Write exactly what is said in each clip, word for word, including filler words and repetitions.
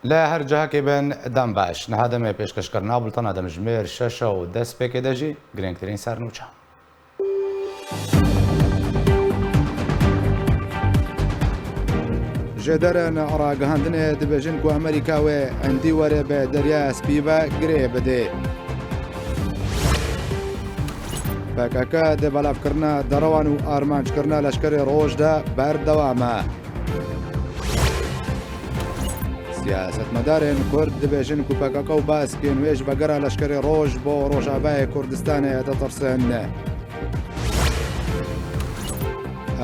Li her cihekê bin, dem baş. Niha demê pêşkêşkirina bultena demjimêr şeş û destpêkê de jî girîngtirîn sernûçe. Ji derên ragihandinê dibêjin ku Amerîka wê endî were bi Derya Spî ve girê bidê. P K K di belavkirina derewan û armanckirina leşkerê Roj de berdewam e. Siyasetmedarên Kurd dibêjin ku P K K û baskên wê ji vegera leşkerê Roj bo Rojavayê Kurdistanê ditirsin.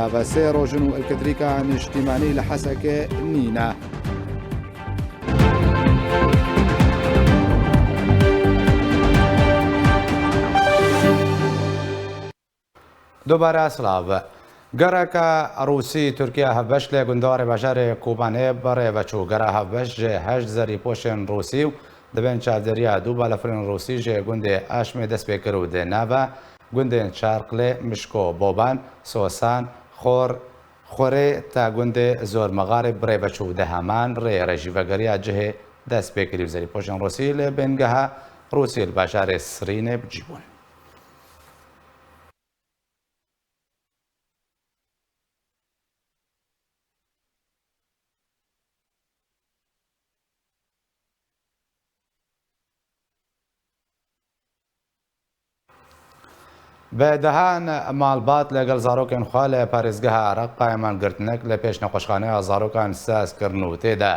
Eve sê roj in û elektrîka niştîmanî li Hesekê nîne. Dubare silav. Gereke Rûsî Tirkiye hevbeş li gundarê bajarê Kobanê bi rê ve çû. Gera hevbeş ji heşt zerîpoşên Rûsî û di bin çavdêriya du balafirên Rûsî ji gundê Aşmê dest pê kir û di nava gundên Çarqlê, Mişko, Boban, Sosan, Xor, Xorê ta gundê Zormexarê bi rê ve çû. Di heman rêyê re jî vegeriya cihê dest pê kirî û zerîpoşên Rûsî li bingeha Rûsî li bajarê Sirînê bi cî bûn. Bi dehan malbat legel zarokên xwe li parêzgeha Reqayê mangirtinek li pêş nexweşxaneya zarokan saz kirin û tê de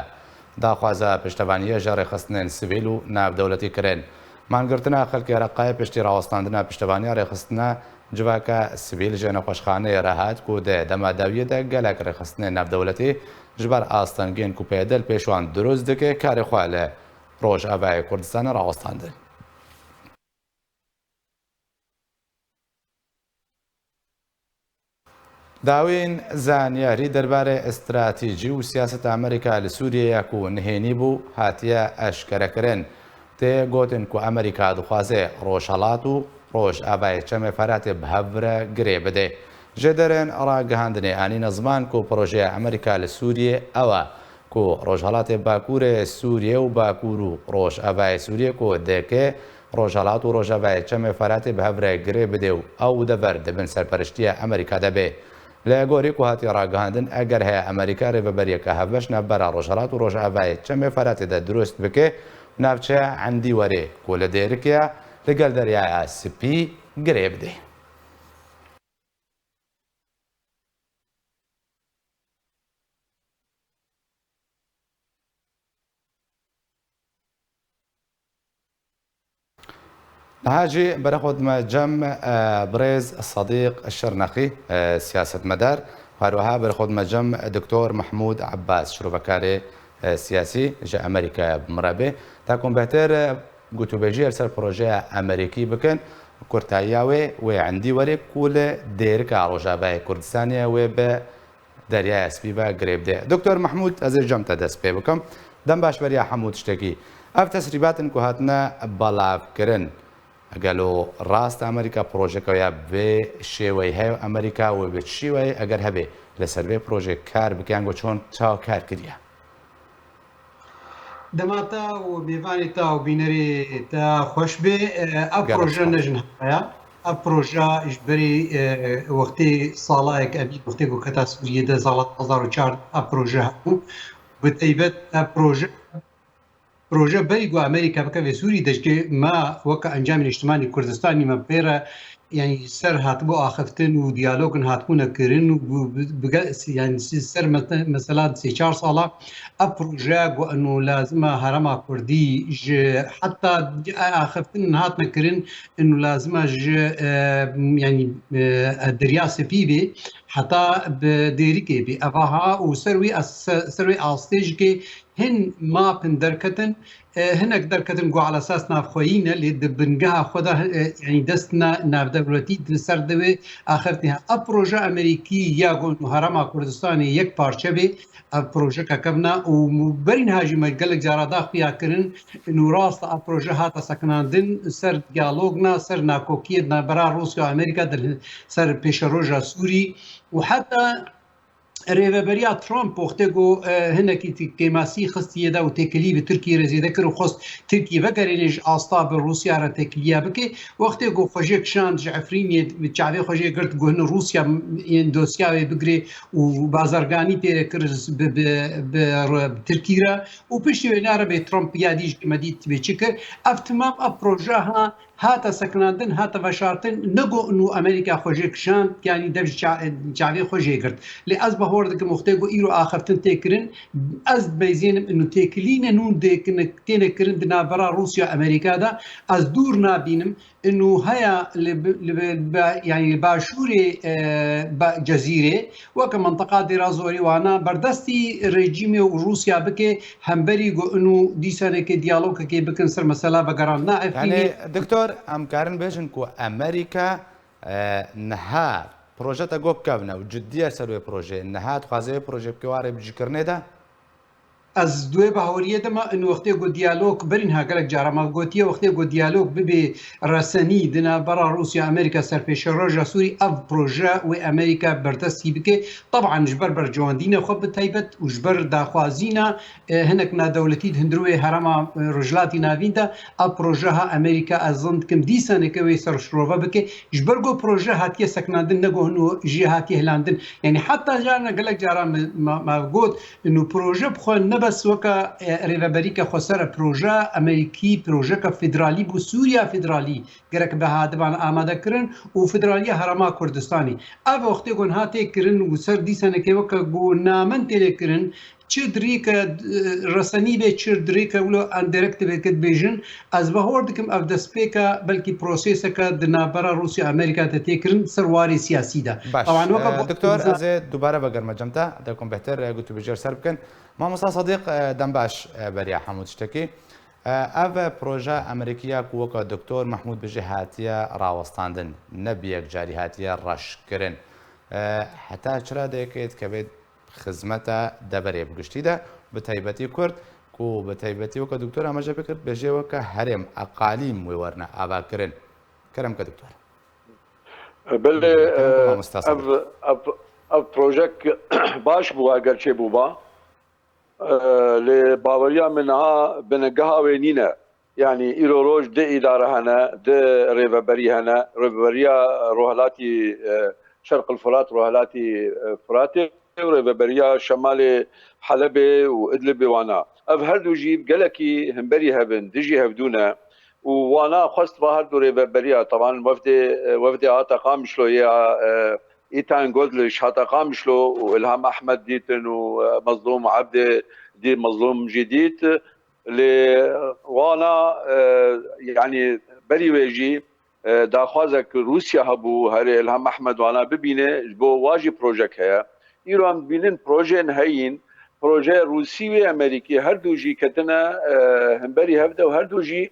daxwaza piştevaniyê ji rêxistinên sivîl û navdewletî kirin. Mangirtina xelkê Reqayê piştî rawestandina piştevaniya rêxistina civaka sivîl ji nexweşxaneyê re hat ku di dema dawiyê de gelek rêxistinên navdewletî ji ber astengiyên ku pêdil pêş wan dirust dike karê xwe li Rojavayê Kurdistanê rawestandin. Dawîn zanyarî derbarê stratejî û siyaseta Amerîka li Sûriyeyê ku nihênî bû, hatiye eşkerekirin. Tê gotin ku Amerîka dixwaze Rojhelat û Rojavayê Çemê Feratê bi hev re girê bide. Ji derên ragihandinê anîne ziman ku projeya Amerîka li Sûriyê ew e ku Rojhelatê Bakurê Sûriyê û Bakur û Rojavayê Sûriyê ku dike Rojhelat û Rojavayê Çemê Feratê bi hev re girê bide û ew dever di bin serperiştiya Amerîka de be. Li gorî ku hatiye ragihandin, eger heye Amerîka rêveberiyeke hevbeş navbera Rojhelat û Rojavayê Çemê Feratê de dirust bike û navçeya Endîwerê ku li Dêrikê ye, li gel Deryaya Spî girê bide. Niha jî berê xwe dime cem, e, birêz Sedîq Şirnexî, e, siyasetmedar, û her wiha berê xwe dime cem Doktor Mehmûd Ebbas, şirovekarê, e, siyasî ji Amerîkaya bi min re bê. Ta ku em bêhtir, e, gotûbêjî li ser projeya Amerîkî bikin, kurtayiya wê, wê Endîwerê ku li Dêrika Rojavayê Kurdistanê ye, wê bi Deryaya Spî ve girê bide. Doktor Mehmûd, ez ê cem te dest pê bikim. Dem baş beriya hemû tiştekî. Ev tesrîbat in ku hatine belavkirin. Gelo rast Amerîka projeke ya bi vê şêweyî heye? Amerîka wê bi çi şêweyî eger hebe li ser vê projeyê kar bike, yango çon çawa kar kiriye? Dema te û mêvanê te û bînerê te xweş be. Ev proje ne ji niha ye. Ev proje ji berî, e, wextê salayek evî, wextê ku keta Sûriyê de sala du hezar û çar ev proje hebû. Bi taybet ev proje, proje berî ku Amerîka bikeve Sûrî de, ji me weke Encamê Niştimanî Kurdistanî me pê re, yanî ser hatibû axiftin û diyalogin hatibûne kirin û bi, bi, bi, yanî si-, ser mete-, mesela sê çar sala ev proje ku eno lazim e herêma Kurdî ji heta axiftin hatine kirin, eno lazim e ji, e, yanî, e, Derya Spî bê heta bi Dêrikê bê. Ev aha û ser wî as-, ser wê astê jikê hin mapin derketin, e, hinek derketin ku ala esas navxweyî ne, lê di bingeha xwe de, e, yanî dest ne navdewletî di ser de wê axiftin. Ev proje Amerîkî ya ku û herêma Kurdistanê yek parçe bê, ev projeke kevn e û berî niha jî me gelek cara daxuya kirin, û rast e ev proje hate sekinandin ser diyalog ne, ser nakokiyê di navbera Rûsya û Amerîka di ser pêşeroja Sûrî û heta rêveberiya Trump wextê ku, e, hinekî ti-, kêmasî xistî yê de û têkilî bi Tirkiyê re zêde kir û xwest Tirkiyê vegerêne ji asta bi Rûsya re têkiliya bike. Wextê ku xwe jê kişand ji Efrînê, bi çavê xwe jê girt ku hin Rûsya yên dosya wê bigirê û bazarganî pê re kir bi, bi, bi, bi Tirkî re û piştî wê nerebê Trump ya dî ji me dît bê çi kir. Ev timam, ev proje ha hate sekinandin, hate veşartin, ne ku û Amerîka xwe jê kişand, yanî dev ji ça-, çavê xwe jê girt. Lê ez bahwer dikim, wextê ku îro axiftin tê kirin, ez dibeyzênim û têkilîne nû dê kine-, têne kirin di navbera Rûsya Amerîka de, ez dûr nabînim û heya li bi-, li bi-, li ba-, yanî li başûrê, e, ba-, Cezîrê, weke mintiqa Dêra Zorê wana berdestî rejîmê û Rûsya bike, hemberî ku û dîsanekê diyalogekê bikin ser mesela vegerandina Efrînê. Yanî, Doktor, em karin bêjin ku Amerîka, e, niha projete ku kevne û ciddiye ser wê projeyê, niha dixwaze wê proje bike warê bicîkirinê de? Ez di wê baweriyê de me, in wextê ku diyalog, berî niha gelek cara me gotiye, wextê ku diyalog bibe resenî di navbera Rûsya, Amerîka ser pêşeroja Sûrî, ev proje wê Amerîka berdestî bike. Teban ji ber berjewendîna xwe bi taybet û ji ber daxwazîna, e, hinek nadewletî di hundirê herêma, e, Rojhilatî Navîn de ev proje ha Amerîka, ez zan dikim, dîsaneke wê ser şirove bike. Ji ber ku proje hatiye sekinandin, ne ku hino jê hatiye hilandin. Yanî heta carna gelek caran me, me, me got, û proje bi xwe ne bes weke, e, rêveberîke xweser e, proje Amerîkî, projeke federalî bû, Sûriya federalî gerek bi hatiban amade kirin û federaliya Herêma Kurdistanê. Ev wextê ku niha tê kirin û ser dîsanekê weke ku namen têne kirin, çi di rêke, e, resenî be, çi di rêke wilo endirekt be, ke dibêjin, ez bahwer dikim ev destpêke, belkî proseseke di navbera Rûsya Amerîka de tê kirin ser warê siyasî de. Baş. Tawan weke E, Doktor, ez ê dubare vegerime cem te, de ku em bêhtir, e, gotûbêjê ser bikin. Mamosta Sadiq, e, dem baş, e, beriya hemû tiştekî. E, ev proje Amerîkiya ku weke Doktor Mehmûd bijî hatiye rawestandin, ne bi yek carî hatiye reşkirin. E, heta çira dê yekê dikeve xizmeta deverê bi giştî de, bi taybetî Kurd, ku bi taybetî weke Doktor amaje bikir, bêjê weke herêm, eqalîm wê werine avakirin. Kerem ke Doktor. Belê, Kerem ke e, Mamosta Sadiq. ev, ev, ev projek baş bû eger çêbûba. E, lê baweriya min niha binegeha wê nîne. Yanî îro roj di îdare hene, di rêveberî hene, rêveberiya Rohilatî, e, Şerq el Furat, Rohilatî, e, Furatê û rêveberiya Şemalê Helebê û Idlibê wana. Ev her du jî gelekî hemberî hev in, dijî hevdû ne û wana xwest va her du rêveberiya, teban wefdê, e, wefdê hate Qamişloyê ya, e, Ethan Goodlatte hate Qamişlo û Ilham Ahmed dîtin û, e, Mezlûm Ebdê dî, Mezlûm jî dît. Lê wana, e, yanî berî wê jî, e, daxwazek Rûsya hebû, herê Ilham Ahmed wana bibîne, ji bo wa jî projek heye. Îro em dibînin projeyên heyîn, projeya Rûsî wê Amerîkî, her du jî ketine, e, hemberî hev de û her du jî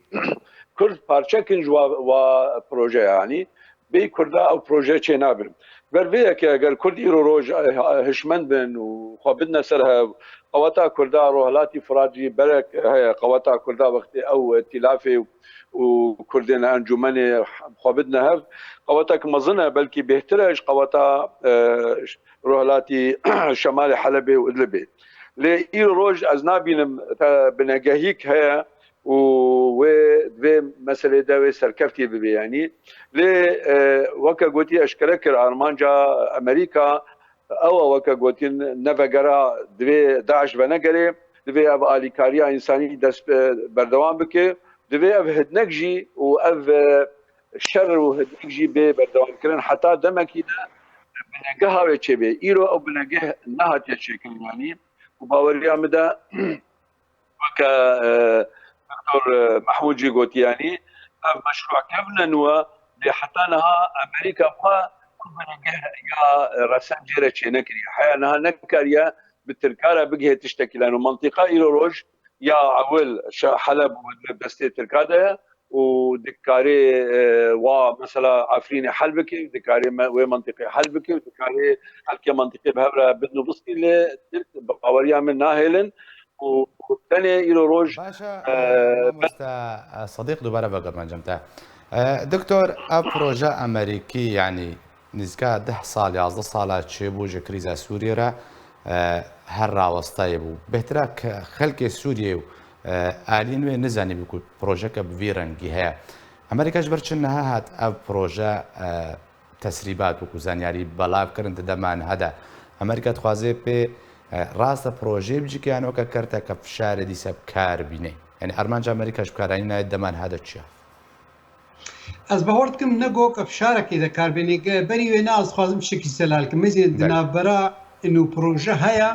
Kurd parçek in ji wa, wa proje yanî. Bê Kurda ew proje çênabe. Ber vê yekê eger Kurd îro roj, eh, hişmend bin û xwe bidine ser hev, qeweta Kurda Rohilatî Firat jî berek heye, qeweta Kurda wextê ew îtîlafê û Kurdên encûmenê xwe bidine hev, qewetek mezin e, belkî bêhtir e ji qeweta, eh, Rohilatî Şemalê Helebê û Idlibê. Lê îro roj ez nabînim te binegehîk heye û wê, di vê meselê de wê serkeftî bibe yanî. Lê, e, weke gotî eşkere kir, armanca Amerîka ew e, weke gotin, ne vegera, divê DAIŞ venegerê, divê ev alîkariya însanî dest, e, berdewam bike, divê ev hidnek jî û ev, e, şer û hidnek jî bê berdewamkirin heta demekî de binegeha wê çêbê. Îro ew binegeh nehatiye çêkirin yanî û baweriya min de weke, e, Doktor, e, Mehmûd jî gotî, yanî ev meşrû kevn e nû e, lê heta niha Amerîka xwe ew binegeh ya resen jê re çênekiriye. Heya niha nekariye bi Tirka re bigihê tiştekî, lano mentiqa îro roj ya ewil şa Heleb û Idlib destê Tirka de ye û dikarê, e, wa mesela Efrînê hel bike, dikarê me, wê mentiqê hel bike û dikarê xelkê mentiqê bi hev re bidin û biskîn, lê Tirk bi baweriya min nahêlin û tenê îro roj, Baş e, e, mamoste, e, Sadiq, dubare vegerime cem te. E, Doktor, ev proje Amerîkî, yanî nîzika deh sal, yazdeh sala çêbû ji krîza Sûriyê re, e, her rawestayê bû. Bêhtir e ke xelkê Sûriyê û, e, aliyên wê nizanîbû ku projeke bi vî rengî heye. Amerîka ji ber çi niha hat ev proje, e, tesrîbat wekû zanyarî belav kirin di dema niha de? Amerîka dixwaze pê, e, rast e projeyê bicike yan weke kerteke fişarê dîse bi kar bîne? Yanî armanca Amerîka ji bikaranîna yê dema niha de çi ye? Ez bawer dikim ne go ke fişarekê de kar bêne. Ge-, berî wê ne ez dixwazim tiştekî zelal kim. Mezî di Belê. navbera ino proje heye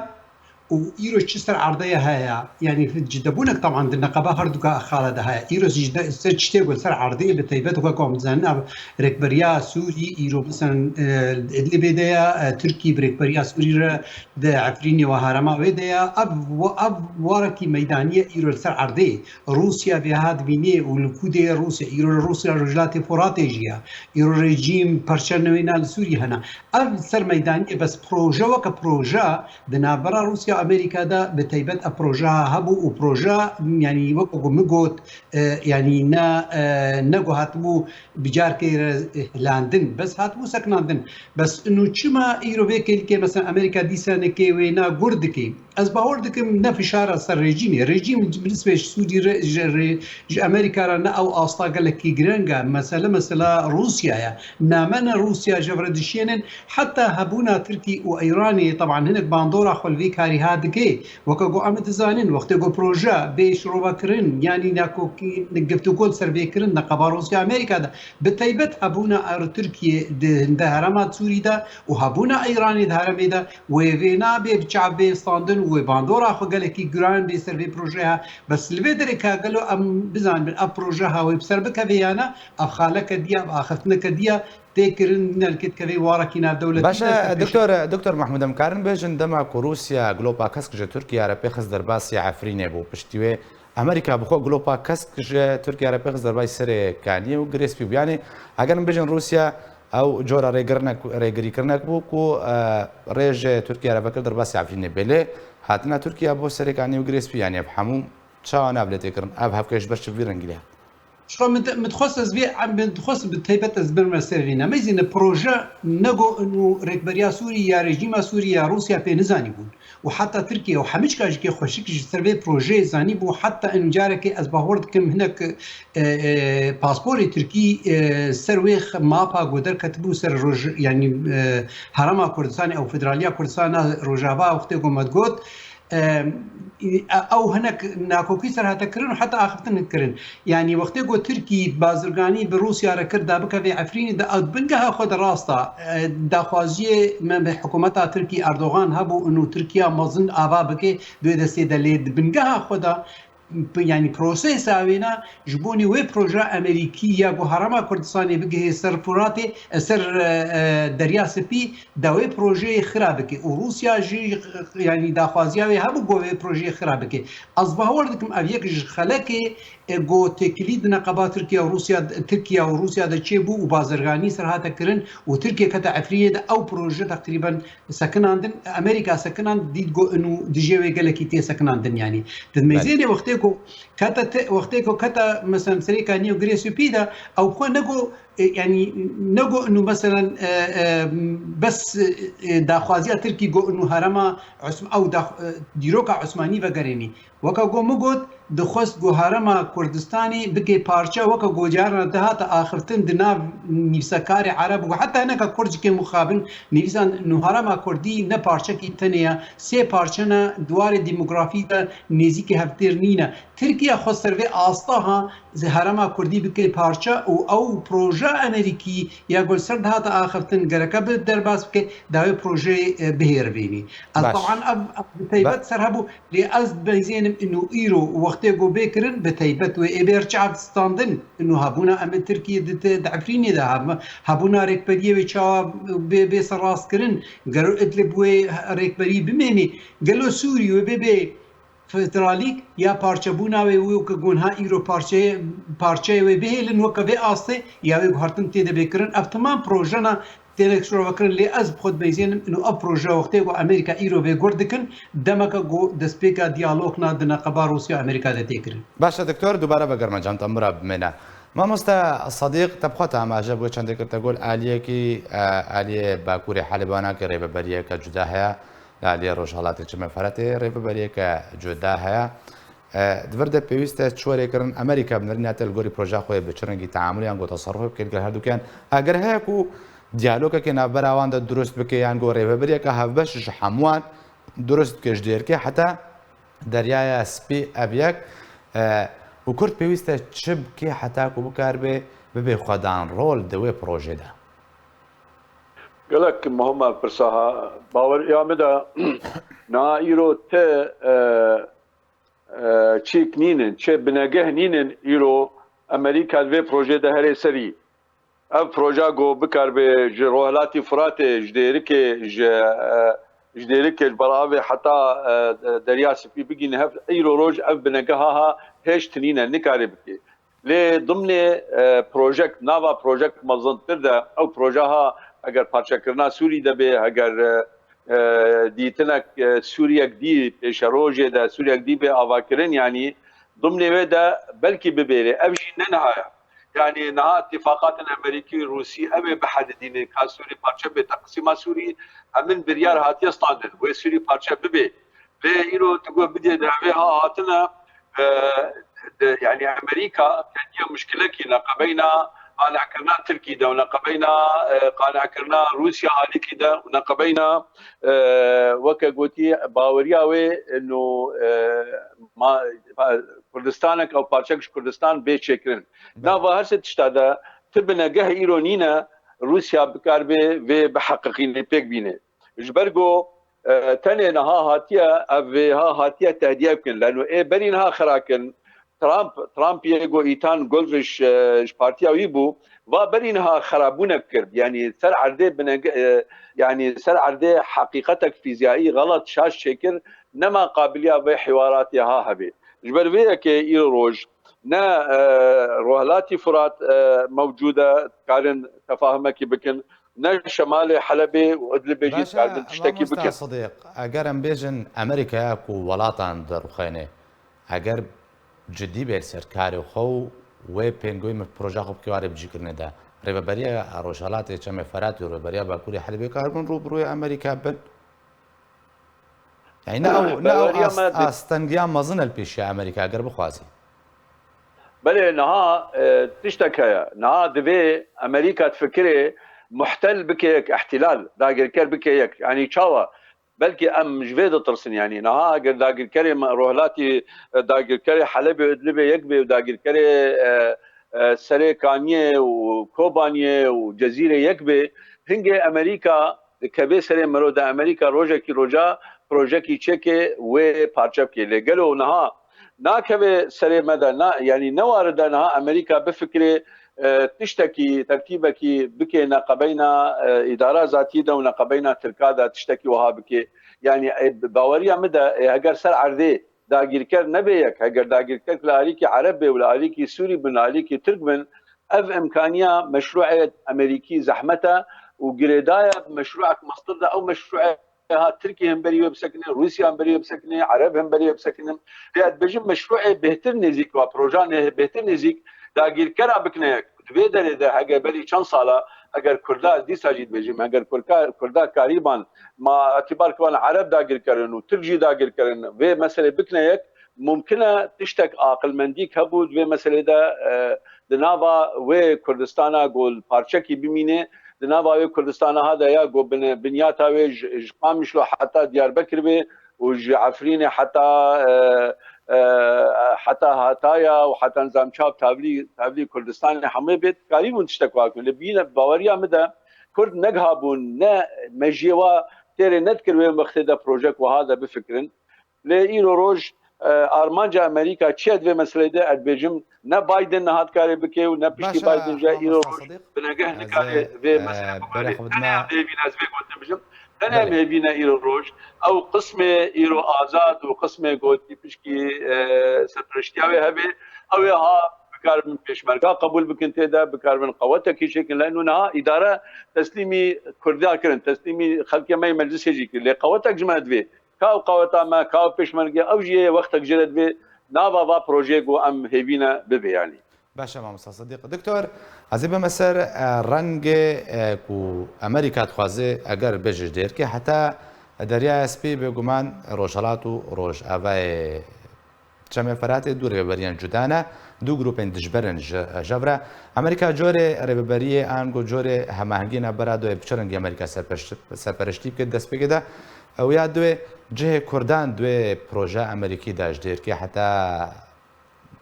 û îro çi ser erdê ye heye. Yanî cidebûnek teban di neqeba herduka xala de heye. Îro ji de-, ser çi tê got ser erdê bi taybet wek em dizanin ev rêkberiya Sûrî îro mesela, e, Idlibê de ye, e, Tirkî bi rêkberiya Sûrî re di Efrînê û herema wê de ye. Ev wa-, ev warekî meydanî ye îro li ser erdê. Rûsya vêha dibînê û li ku dê Rûsya, îro li Rûsya Rojhilatê Foratê jî ye. Îro rejîm parçe newêna li Sûriyê hene. Ev li ser meydanî ye, bes proje weke proje di navbera Rûsya Amerîka de bi taybet ev projeha hebû û proje, yanî weke ku min got, e, yanî ne, e, ne ku hatibû bi carkê re hilandin, bes hatibû sekinandin. Bes inu çima îro vê kêlkê mesela Amerîka dîsa nekê wêna gur dikê? Ez bawer dikim ne fişara ser rejîmê. Rejîm bi nisbê ji Sûrî re, ji, re, ji Amerîka re ne ew asta gelekî gireng e. Mesele, mesela Rûsya ye. Name ne Rûsya ji vir dişênin. Heta hebûna Tirkî û Îranê, teban hinek bandora xwe li vê karî ha dike. Weke ku em dizanin, wextê ku proje bê şirove kirin, yanî nakokî, giftûgo li ser bê kirin, neqeba Rûsya Amerîka de. Bi taybet hebûna er Tirkiyê di, di herema Sûrî de û hebûna Îranê di heremê de, wê vê nabê bi çav bê standin û wê bandora xwe gelekî giran bê ser vê projeya. Bes li vê derê ka gelo em bizanibin ev projeha wê bi ser bikeve ya ne, ev xaleke diya, ev axiftineke diya tê kirin, nîne li kê dikeve warekî navdewletî Baş e, de ser pêşî. Doktor, Doktor Mahmûd, em karin bêjin dema ku Rûsya Glopa Kesk ji Tirkiye re pêxist derbasî Efrînê bû, piştî wê Amerîka bi xwe Glopa Kesk ji Tirkiye re pêxist derbasî Serê Kaniyê û Girê Spî bû. Yanî eger em bêjin Rûsya ew cora rêgirinek, rêgirîkirinek bû ku, e, rê ji Tirkiye re vekir derbasî Efrînê bê. Lê hatina Tirkiye bo Serê Kaniyê û Girê Spî, yanî ev hemû çawa nav lê tê kirin? Ev hevke ji ber çi vî rengî lê hat? Ji xwe min di-, min dixwest ez vê, em, min dixwest bi taybet ez birime ser vê ne. Meyzîne proje nego inu rêkberiya Sûrî ya rejîma Sûrî ya Rûsya pê nizanîbûn. Û heta Tirkiye û hemîçka jikê xweşik ji ser vê projeyê zanîbû. Heta in carekê ez bawer dikim hinek, e, e, pasporê Tirkî, e, ser wê x-, mapa ku derketibû ser roj, yanî, e, herêma Kurdistanê ew federaliya Kurdistana Rojava wextê ku me digot, Em, ew hinek nakokî ser hate kirin û heta axiftin kirin. Yanî wextê ku Tirkî bazirganî bi Rûsya re kir da bikeve Efrînê de, ew di bingeha xwe de rast e. E, daxwaziyê me bi hikûmeta Tirkî Erdogan hebû û Tirkiya mezin ava bike di wê destê de, lê di bingeha xwe de, p-, yanî prosesa wêna ji bonî wê proje Amerîkî ya ku Herêma Kurdistanê bigihê ser Furatê, e, ser, e, e, Derya Spî, da wê projeyê xira bike û Rûsya jî, yanî daxwaziya wê hebû ku wê projeyê xira bike. Ez bawer dikim ev yek ji xelekê, e, ku têkilî di neqeba Tirkiye û Rûsya, Tirkiye û Rûsya de çêbû û bazirganî ser hate kirin û Tirkiye kete Efrînê de ew proje teqrîben sekinandin, Amerîka sekinand, dît ku inu dijê wê gelekî tê sekinandin, yanî. Di Belê. mêzênê wextê ku kete te, wextê ku kete, mesela, Serê Kaniyê û Girê Spî de, ew xwe ne ku e, yanî ne got inu, meselen, e, e, bes, e, e, daxwaziya Tirkî got inu herêma Osm-, ew dax-, e, dîroka Osmanî vegerênî. Weke ku min got, dixwest ku herêma Kurdistanê bike parçe, weke ku carna dihate axiftin di nav nivîsekarê Ereb û heta hineka Kurd jikê mixabin nivîsan inu herêma Kurdî ne parçekî tenê ye, sê parçe ne, di warê demografî de nêzîkî hevtêr nîne. Tirkiye xwe ser vê asta ha, ji herêma Kurdî bike parçe û ew proje Amerîkî ya ku li ser dihate axiftin gereke bi derbas bike, dawê projeyê, e, bihêrivînî. Ez Baş. teban ev, ev bi taybet Ba- ser hebû, lê ez dibezênim ino îro wextê ku bê kirin, bi taybet wê ê bêr çav standin, ino hebûna em ê Tirkiye di te-, di Efrînê de heb-, hebûna rêkberiyê wê çawa bê, bê serrast kirin, gero Idlib wê rêkberî bimênî, gelo Sûrî wê bê bê federalîk ya parçebûna wê wê ku gonha îro parçeyê, parçeyê wê bihêlin weke vê astê ya wê guhertin tê de bê kirin. Ev temam projena têne şirove kirin, lê ez bi xwe dibeyzênim ino ev proje wextê ku Amerîka îro vê gur dikin, demeke ku destpêka diyalogna di neqeba Rûsya û Amerîka de tê kirin. Baş e, doktor, dubare vegerime cem te, min re bimêne. Mamoste Sadiq, te bi xwe te amaje bûye çendê kir, te got aliyekî, e, aliyê Bakurê Helêbanakê rêveberiyeke cuda heye. Li aliyê Rojhelatê Çemê Feratê rêveberiyeke cuda heye. E, di vir de pêwîst e çi were kirin, Amerîka bi nerîna te li gorî projeya xwe yê bi çi rengî teamûl yan ku teserrufê bike li gel herdukiyan. Eger heye ku diyalogekê navbera wan de dirust bike yan ku rêveberiyeke hevbeş ji hemûyan dirust bike, ji dêrkê heta Deryaya Spî ev yek, e, û Kurd pêwîst e çi bike heta ku bikaribe bibe xwedan rol di wê projê de? Gelek muhim e pirsa ha. Baweriya min de niha îro ti, e, e, çîk nînin, çi binegeh nînin îro Amerîka di vê projê de here serî. Ev proja ku bikaribe ji Rojhilatî Firatê, ji Dêrikê, ji, e, ji Dêrikê, ji Beravê heta, e, Derya Spî bigihîne hev, îro roj ev binegeha ha hêj tinîne, nikare bike. Lê dimnê, e, projek, nava projek mezintir de, ew projeha eger parçekirina Sûrî de bê, eger, e, e, dîtinek, e, Sûriyek dî pêşerojê de, Sûriyek dî bê avakirin, yanî dimnê wê de belkî bibêrê. Ev jî ne niha ye. Yanî niha îtîfaqatên Amerîkî, Rûsî, ew ê bihedidînin ka Sûrî parçe bê, teqsîma Sûrî hemin biryar hatiye standin, wê Sûrî parçe bibê. Lê îro tu got bidê de vê ha hatine, e, de, yanî Amerîka ketiye muşkilekî neqebeyna qane'kirina Tirkî de û neqebeyna, e, qane'kirina Rûsya alîkî de û neqebeyna, e, weke gotî baweriya wê ino, e, ma, pa, Kurdistanek ew parçek ji Kurdistan bê çêkirin. Belê. Nava her sê tişta de ti binegeh îro nîne Rûsya bikaribe vê biheqeqînê pêk bîne. Ji ber ku, e, tenê niha hatiye, ev vê ha hatiye tehdiye bikin. Leno ê berî niha xira kin. Trump, Trump yê ku îtan Gulfish, e, ji partiya wî bû, va berî niha xirabûnek kir. Yanî ser erdê bineg-, e, yanî ser erdê heqîqetek fîziyayî xelet şaş çêkir, nema qabiliya vê hiwaratê ha hebe. Ji ber vê yekê îro roj ne, e, Rojhilatî Firat, e, mewcûd e, dikarin tefahumekî bikin, ne şemalê Helebê û Idlibê jî dikarin tiştekî bikin. Baş e, mamosta Sidîq, eger em bêjin Amerîkaya ku welatan dirûxêne, eger cidî bê li ser karê xwe û wê pêngûyê min proja xwe bike warê bicîkirinê de, Rêveberiya Rojhelatê Çemê Feratê û Rêveberiya Bakurê Helebê karibin rû bi rûyê Amerîka bin? Yanî ne ew, ne ew Baweriya ast-, me di- astengiya mezin e li pêşiya Amerîka eger bixwazî. Belê, niha, e, tiştek heye. Niha divê Amerîka difikirê muhtel bike yek, ihtilal, dagirker bike yek. Yanî çawa? Belkî em ji vê ditirsin, yanî niha eger dagirkerê me, Rojhilatî, e, dagirkerê Helebê û Idlibê yek bê û dagirkerê, e, e, Serê Kaniyê û Kobaniyê û Cezîrê yek bê, hingê Amerîka dikeve serê mero de, Amerîka rojekî roja projekî çêke wê parçe bike. Lê gelo niha nakeve serê me de, na, yanî ne warid e niha Amerîka bifikirê, e, tiştekî, tertîbekî bike neqebeyna, e, îdara zatî de û neqebeyna Tirka de tiştekî wiha bike. Yanî, e, baweriya min de, e, heger ser erdê dagirker nebe yek, heger dagirker li alîkî Ereb be û li alîkî Sûrî bin, li alîkî Tirk bin, ev imkaniya meşruê Amerîkî zehmet e û girêdayî bi meşruek mestir de, ew meşruê ha Tirkî hemberî wê bisekine, Rûsya hemberî wê bisekine, Ereb hemberî wê bisekine. Lê ez dibêjim meşruê bêhtir nêzîk wa, proja nê-, bêhtir nêzîk dagirkera bikine yek. Di vê derê de hege berî çend sala, eger Kurda, ez dîsa jî dibêjim, eger Kurka-, Kurda karîban, ma etibar kiban Ereb dagirkerin û Tirk jî dagirkerin, vê meselê bikine yek, mumkin e tiştek aqilmendîk hebû di vê meselê de, e, di nava wê Kurdistana ku li parçekî bimîne, di nava wê Kurdistana ha de ya ku bin-, binyata wê ji, ji Qamişlo heta Diyarbekir bê û ji Efrînê heta, e, e, heta Hataya û heta nizam çav tavlî, tavlî Kurdistanê hemû bê, dikarîbûn tiştek wiha bikin. Lê bîne baweriya min de Kurd negihabûn, ne mejiyê wa têrê nedikir wê wextê de projek wiha de bifikirin. Lê îro roj, e, armanca Amerîka çi ye di vê meseleyê de? Ez dibêjim, ne Biden niha dikare bike û ne piştî Biden jî îro roj binegeh nikare vê meseleyê bibare. Tenê em hêvî ne ez vê gotin bijim. Tenê em hêvî ne îro roj. Ew qismê îro azad û qismê gotî pişkî, e, serpereştiya wê hebe. Ew ê ha bikaribin pêşmerga qebûl bikin tê de, bikaribin qewetekî çêkin. Leno niha îdare teslîmî Kurda kirin, teslîmî xelkê me yê meclisê jî kir. Lê qewetek ji me divê. Ka ew qaweta me, ka ew pêşmerge, ew jî yê wextek jê re divê nava va projeyê ku em hêvî ne bibe, yanî. Baş e, mamosta Sidîq. Doktor, ez ê bime ser, e, rengê, e, ku Amerîka dixwaze, eger bê ji dêrkê heta Deryaya Spî bêguman Rojhelat û Rojavayê Çemê Feratê du rêveberiyan cuda ne, du grûpên dijber in ji hev re. Amerîka corê rêveberiyê ango corê hemahengî navbera du yê piçe rengî Amerîka serpeşt-, serperiştî bike di destpêkê de. Ew ya duê cihê Kurdan duê proje Amerîkî de ji dêrkê heta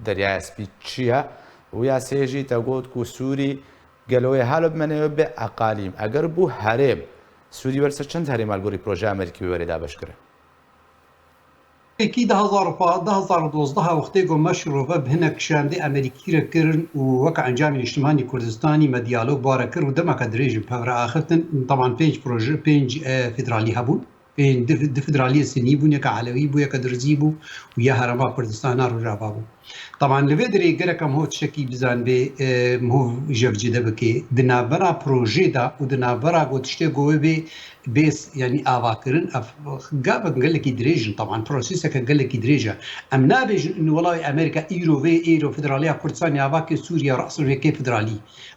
Deryaya Spî çi ye? Û ya sê jî te got ku Sûrî gelo wê halo bimene wê bê eqalîm. Eger bû herêm, Sûrî wer ser çend herêma li gorî projeya Amerîkî wê were dabeşkirin? Êkî du hezar û pa-, du hezar û dozdeh wextê ku me şirove bi hinek şandê Amerîkî re kirin û weke encamê Niştimanî Kurdistanî me diyalog bare kir û demeke dirêj bi hev re axiftin. Teban pênc proje, pênc, e, federalî hebûn. Pê di, di federaliyê Sinî bûn, yeka Elewî bû, yeka Durzî bû û ya Herêma Kurdistana Rojava bû. Teban li vê derê gerek em ho tiştekî bizanbê, e, em ho jevcide bike. Di navbera projê de û di navbera ku tiştê ku wê bê, bê s-, yanî avakirin, ev gavek gelekî dirêj in. Teban proseseke gelekî dirêj e. Em nabêjin û wela wê Amerîka îro vê, îro federaliya Kurdistanê ava ke Sûriye, re'sê vê kê federalî.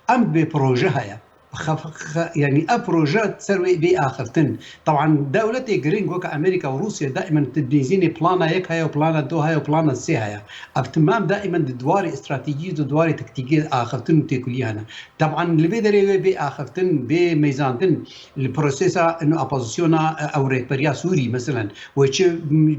Em bê proje heye. Xef-, xe-, yanî ev proje ser wê bê axiftin. Teban dewletê giring weke Amerîka û Rûsya daimen di nêzînê plana yek heye û plana du heye û plana sê heye. Ev timam daimen di diwarê stratejî, di diwarê taktîkî axiftin û têkilî hene. Teban li vê derê wê bê axiftin, bê meyzandin li prosesa ino opozisyona, e, ew rêkberiya Sûrî, meselen, wê çi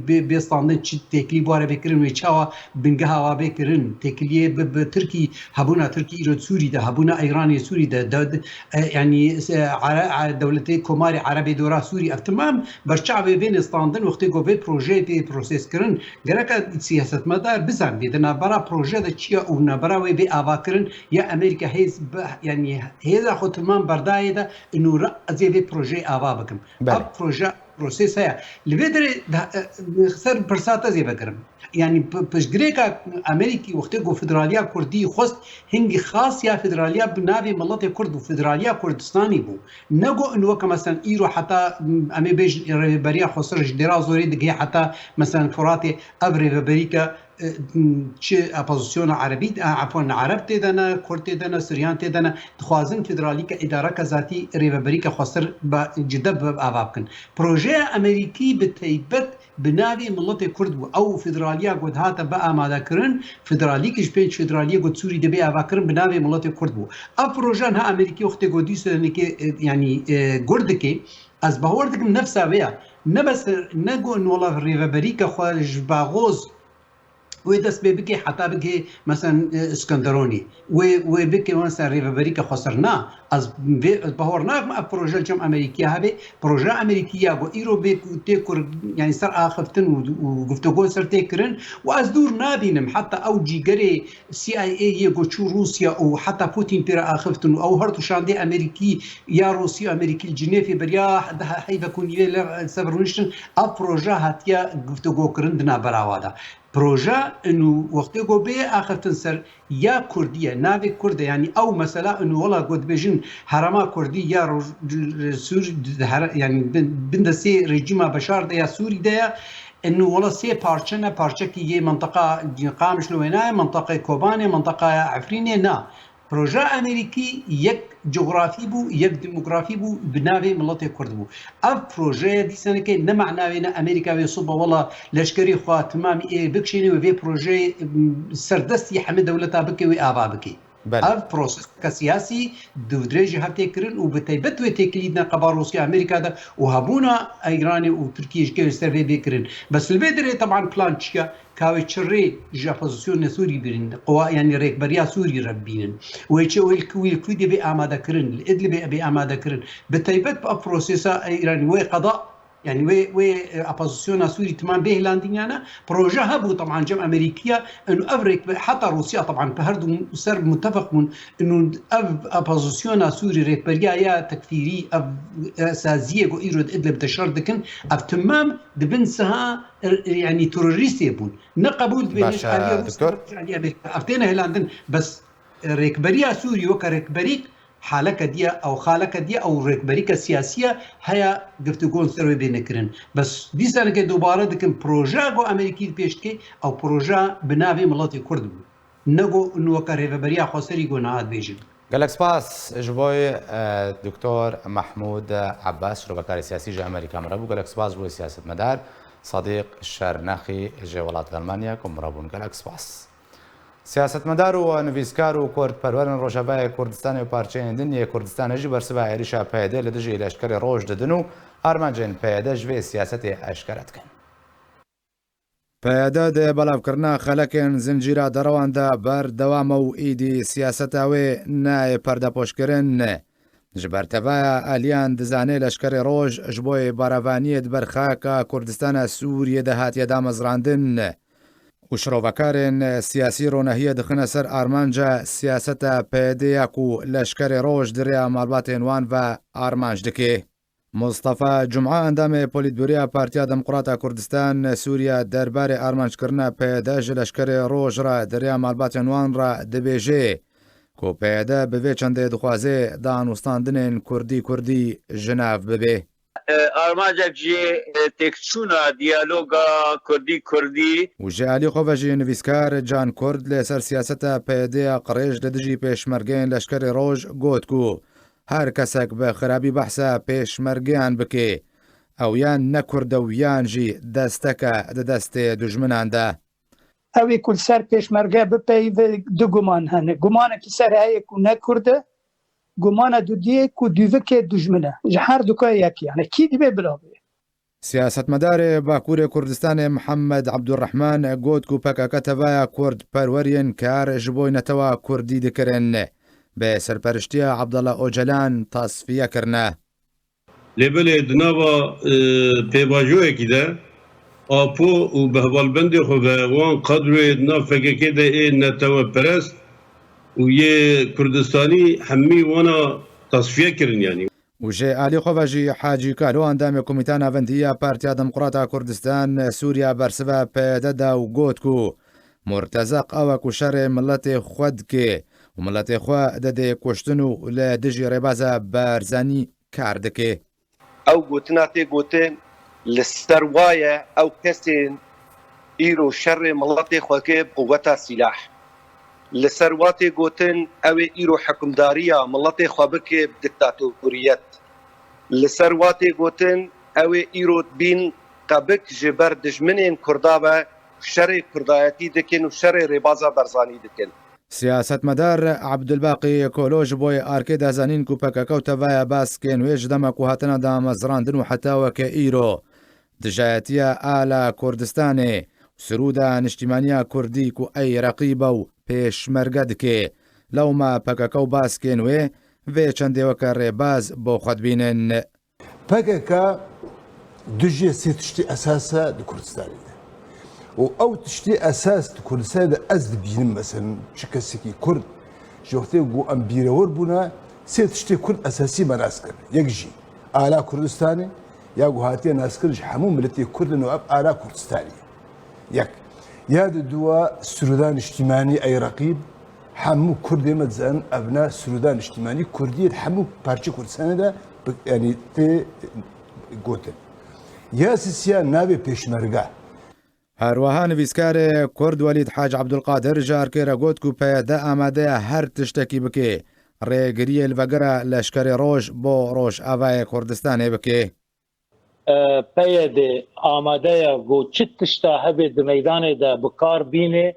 bê, bê standin, çi têkilî bi ware bê kirin, wê çawa bingeha wa bê kirin, têkiliyê bi, bi Tirkî, hebûna Tirkî îro di Sûrî de, hebûna Îranê Sûrî de, de, de, e, yanî, e, Are-, e, dewletê Komarê Erebê dora Sûrî, ev timam berçavê vê nestandin wextê ku vê projeyê tê proseskirin, gereke siyasetmedar bizanibê di navbera proje de çi ye û navbera wê bê avakirin ya Amerîka hêz bi, yanî hêza xwe timam berdayê de û re ez ê vê projeyê ava bikim. Belê. Ev proje proses heye. Li vê derê de, e, ser pirsa te zê vekirim. Yanî p-, piştgirêka Amerîkî wextê ku federaliya Kurdî xwest, hingî xas ya federaliya bi navê miletê Kurd bû, federaliya Kurdistanî bû. Ne ku in weke, meselen, îro heta, m, em ê bêjin rêveberiya xwestir ji Dêra Zorê digihê heta, meselen, Furatê, ev rêveberîke, e, m, çi opozisyona Erebî, e, efwan, Ereb tê de ne, Kurd tê de ne, Siryan tê de ne, dixwazin federalîke, îdareke zatî, rêveberîke xwestir be, cide bi ava bikin. Projeya Amerîkî bi teybet bi navê miletê Kurd bû. Ew federaliya ku dihate bi amadekirin, federalî ki ji pênc federaliyê ku di Sûrî de bê avakirin, bi navê miletê Kurd bû. Ev proje niha Amerîkî wextê ku dî Sudanekê, e, yanî, e, gur dike, ez bawer dikim nefsa vê ya. Ne bes, ne ku in wela rêveberîke xwe ji Baxoz wê dest pê bike heta bike, meselen, e, Iskenderonî. Wê, wê bike, mesela, rêveberîke xwestir. Na, ez vê, ez bawer nakim ev proje li cem Amerîkiya hebe. Proje Amerîkiya ku îro bê ku tê kur, yanî ser axiftin û, û guftego ser tê kirin. Û ez dûr nabînim heta ew cîgerê C I A yê ku çû Rûsya û heta Putin pê re axiftin û ew her du şandê Amerîkî ya Rûsî û Amerîkî li Cinêfê beriya daha heyvek û nîvê li ser rûniştin. Ev proje hatiye guftego kirin di navbera wa de. Proje inu wextê ku bê axiftin ser ya Kurdî ye, navê Kurd e, yanî ew mesela inu wela ku dibêjin herêma Kurdî ya Roj-, Sûr, her-, yanî bin, bin destê rejîma Beşar de ya Sûrî de ye, inu wela sê parçe ne, parçekî yê mintiqa Qamişlo wê nayê, mintiqê Kobanê, mintiqaya Efrînê na. Projeya Amerîkî yek cografî bû, yek demografî bû, bi navê miletê Kurd bû. Ev projeye dîsaneke ne mana wê ne Amerîka wê sibe wela leşkerê xwe timamî ê bikişêne wê vê projeyê, m, serdestî hemî dewleta bike wê ava bike. Belê. Ev proseseke siyasî dûvdirêj ji hev tê kirin û bi taybet wê têkilî dine qeba Rûsya Amerîka de û hebûna Îranê û Tirkiyê ji ke ser vê bê kirin. Bes li vê derê teban plan çi ye? Ka wê çi rê ji opozisyonê Sûrî bînin, quwa, yanî rêkberiya Sûrî re bibînin. Wê çi, wê li ku-, wê li ku dê bê amadekirin, li Idlibê bê amadekirin. Bi taybet bi ev prosesa Îranî wê qeda, yanî wê, wê, e, opozisyona Sûrî timan bê hilandîniyane. Proje hebû, teban cem Amerîkiya, inu ev rêkbe-, heta Rûsya teban bi her du ser mutefeq bûn, inu ev opozisyona Sûrî rêkberiya ya tekfîrî, ev, e, saziyê ku îro di Idlib de şer dikin, ev timam di bin siha, e, yanî terorîstê bûn. Ne qebûl dibê. Baş e, ne ji aliyê Rûsya, doktor. Ne ji aliyê Amerîka. Ev têne hilandin. Bes, e, rêkberiya Sûrî weke rêkberîk haleke diye, ew xaleke diye, ew rêkberîke siyasî ye, heya giftigon ser wê bê nekirin. Bes dîsaneke dubare dikim, projeya ku Amerîkî pêş dike, ew projeya bi navê miletê Kurd bû. Ne ku weke rêveberiya xweserî ku niha dibêjin. Gelek spas ji bo, e, Doktor Mahmûd Abbas, şirovekarê siyasî ji Amerîka min re bû. Gelek spas ji bo siyasetmedar Sadiq Şernexî ji welat Almanya ku min re bûn. Gelek spas. Siyasetmedar û nivîskar û kurdperwerên Rojavayê Kurdistanê û parçeyên din yê Kurdistanê jî bersiva êrişa P Y D li dijî leşkerê Roj didin û armancên P Y D ji vê siyasetê eşkere dikin. P Y D di belavkirina xelekên zincîra derewan de berdewam e û îdî siyaseta wê nayê perdepoşkirin. Ji ber tevaya aliyan dizane leşkerê Roj ji bo yê baravaniyê di ber xaka Kurdistana Sûriyê de hatiye damezrandin û şirovekarên siyasî ronahiyê dixine ser armanca siyaseta P Y D ya ku leşkerê Roj di rêya malbatên wan ve armanc dike. Mustafa Cuma, endamê Polîtbûroya Partiya Demokrata Kurdistan Sûriya derbarê armanckirina P Y D ji leşkerê Roj re di rêya malbatên wan re dibêje ku P Y D bi vê çendê dixwaze danûstandinên kurdî kurdî ji nav bibe. E, armancek jî, e, têkçûna diyaloga kurdî kurdî. Û ji alî xwe ve jî nivîskar Can Kurd li ser siyaseta P Y D ya qirêj li dijî pêşmergeyên leşkerê Roj got ku her kesek bi xirabî behsa pêşmergeyan bike, ew yan ne kurd e û yan jî desteke di destê dijminan de. Ew ê ku li ser pêşmerge bipeyivê du guman hene. Gumanekî ser heye ku ne kurd e, gumana dudiyê ku dûvikê dijmin e. Ji her duka yek yani. Kî dibe bila bê? Siyasetmedarê Bakurê Kurdistanê Mihemed Ebdurrehman got ku P K K tevaya kurdperweriyên kar ji bo netewa kurdî dikirin, bi serperiştiya Abdullah Ocalan tasfiye kirine. Lê belê di nava, e, pêvajoyekî de Apo û bi hevalbendê xwe ve wan kadroyê di nav P K K de ê neteweperest û yê Kurdistanî hemî wana tasfiye kirin yanî. Û ji alî xwe ve jî Hacî Kalo, endamê Komîta Navendî ya Partiya Demokrata Kurdistan Sûriya bersiva P Y D da û got ku Murtezaq ew e ku şerê miletê xwe dike û miletê xwe dide kuştin û li dijî rêbaza Barzanî kar dike. Ew gotina tê gotin, li ser wa ye ew kesên îro şerê miletê xwe ke bi quweta sîlah. Li ser wa tê gotin, ew ê îro hikimdariya miletê xwe bike bi diktatoriyet. Li ser wa tê gotin, ew ê îro bîn qebik ji ber dijminên Kurda ve, şerê Kurdayetî dikin û şerê rêbaza Barzanî dikin. Siyasetmedar Abdulbaqî Kolo ji bo yê arkê da zanîn ku P K K û tevaya baskên wê ji dema ku hatine damezrandin û heta weke îro dijayetiya ala Kurdistanê û sirûda niştîmaniya Kurdî ku ey reqîb e û pêşmerge dike, lewma P K K û baskên wê vê çendê weke rêbaz bo xwe dibînin. P K K dijê sê tiştî esas e di Kurdistanê de. Û ew tiştî esas di Kurdistanê de ez dibînim, mesela çi kesekî Kurd ji wextê ku em bîrewor bûne, sê tiştê Kurd esasî me nas kir. Yek jî ala Kurdistanê, ya ku hatiye naskirin ji hemû miletê Kurd in û ev ala Kurdistanê ye. Yek. Ya di dua sirûda niştîmanî ey reqîb, hemû Kurdê me dizanin ev ne sirûda niştîmanî Kurdî ye, di hemû parçe Kurdistanê de bi, yanî tê gotin. Ya sisiya navê pêşmerge. Her wiha nivîskarê Kurd Welîd Hac Ebdulqadir ji arkê re got ku P Y D amade ye her tiştekî bike, rêgiriyê li vegera leşkerê Roj bo Rojavayê Kurdistanê bike. E, P Y D amade ye ku çi tişta hebe di meydanê de bi kar bîne,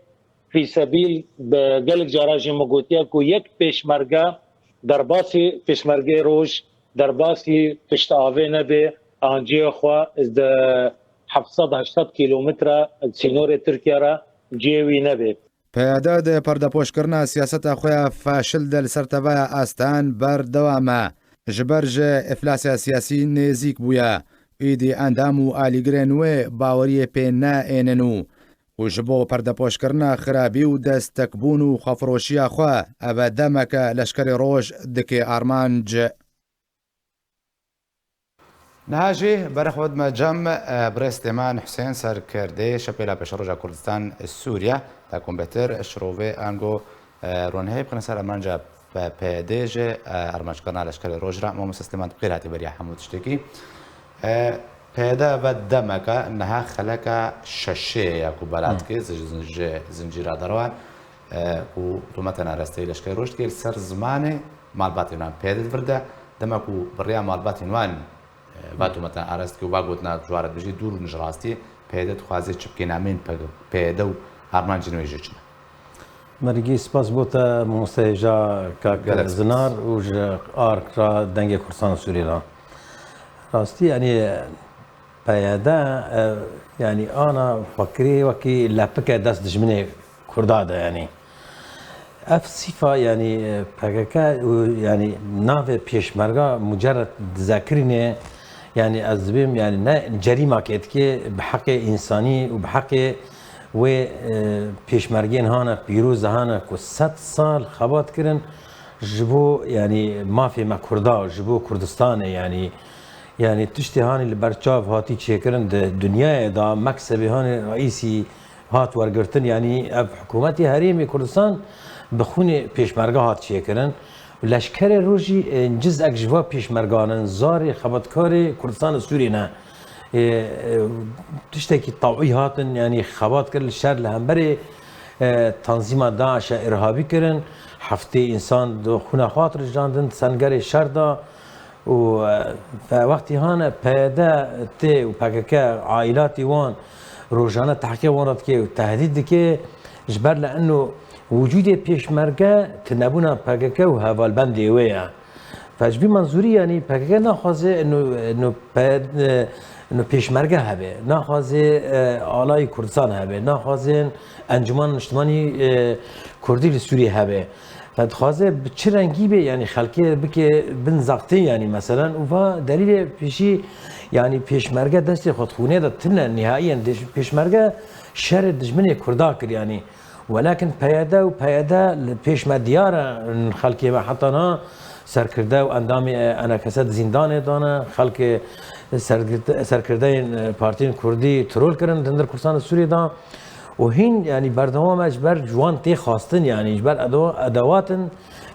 fîsebîl bi gelek cara jî min gotiye ku yek pêşmerge derbasî pêşmergê Roj, derbasî piştavê nebe, anciyê xwe di heft sed heşt sed kîlometre sînorê Tirkiye re cihê wî nebe. P Y D di perdepoşkirina siyaseta xwe ya faşil de li ser tevaya Astan berdewam e. Ji ber ji îflasa siyasî nêzîk bûye. Îdî endam û alîgirên wê baweriyê pê naênin û, û ji bo perdepoşkirina xirabî û destekbûn û xwefiroşiya xwe, ev e demeke leşkerê Roj dike armanc. Niha jî berê xwe bidime cem, e, birêz Têman Husên, serkirdê Şepêla Pêşeroja Kurdistan Sûriye, ta ku em bêtir şirovê ango, e, ronahiyê bixine ser armanca P-, P Y D jî, e, armanckirina leşkerê Roj re. Mamoste Têman, bi xêr hatî beriya hemû tiştekî. E, P Y D ve demeke niha xeleka şeşê ye ku bela dike, ji, ji, ji zincîra derewan. e, ku tometa aresteyî leşkerê Roj dike li ser zimanê malbatên wan. P Y D di vir de dema ku bi rêya malbatên wan, e, va tometa arest dike û va gotina ji wan re dibêje dûr in ji rastiyê, P Y D dixwaze çi bike, nameyên P Y D û armancên wê jî çi ne? Mergî, spas bo te, mamoste hêja kak Gelek spas. Zinar û ji ark re Dengê Kurdistanê Sûriyê re. Rastî, yanî, P Y D, e, yanî, ana xwe kirî wekî lepike dest dijminê Kurda de, yanî. Ev sîfa, yanî, e, P K K û, yanî, navê pêşmerga mucerred dizekirînê, yanî, ez dibêm, yanî, ne cerîmakê dike bi heqê însanî û bi heqê wê, e, pêşmergên hane, pîroz hane ku sed sal xebat kirin ji bo, yanî, mafê me Kurda, ji bo Kurdistanê, yanî, yanî, tiştê hanî li ber çav hatî çêkirin di dinyayê de, meksebê hanî reîsî hat wergirtin, yanî, ev hikûmetê herêmê Kurdistan bi xûnê pêşmerga hat çêkirin. Leşkerê Rojî, e, cizek ji va pêşmergan in, zarê xebatkarê Kurdistanê Sûriyê ne. E, e, tiştekî tawî hatin, yanî xebat kir li şer li hemberê, e, tanzîma DAIŞ'e îrhabî kirin. Heftê însan di xûna xwe hat rijandin, sengerê şer da. Û, e, fe-, wextî hane P Y D tê û P K K ailatî wan rojane tehqîqê wan re dike û tehdît dike, ji ber li eno wicûdê pêşmerge tunebûna P K K û hevalbendê wê ye. Fe ji vî menzûrî, yanî P K K naxwaze eno, eno pe-, e, eno pêşmerge hebe, naxwaze, e, alayî Kurdistan hebe, naxwaze Encûmena Niştimanî, e, Kurdî li Sûriyê hebe. Fe dixwaze bi çi rengî be, yanî xelkê bike bin zextê, yanî meselen, û va delîlê pêşî, yanî pêşmerge destê xwe di xûnê de tune nihaiyen, dij-, pêşmerge şerê dijminê Kurda kir, yanî. Welakin P Y D û P Y D li pêş me diyar e, xelkê me heta niha serkirde û endamê, e, enekese di zîndanê de ne, xelkê sergirde-, serkirdeyên, e, partiyên Kurdî trol kirin di hundir Kurdistanê Sûriyê de. Û hîn, yanî, berdewam e ji ber ji wan tê xwestin, yanî, ji ber edewa-, edewatin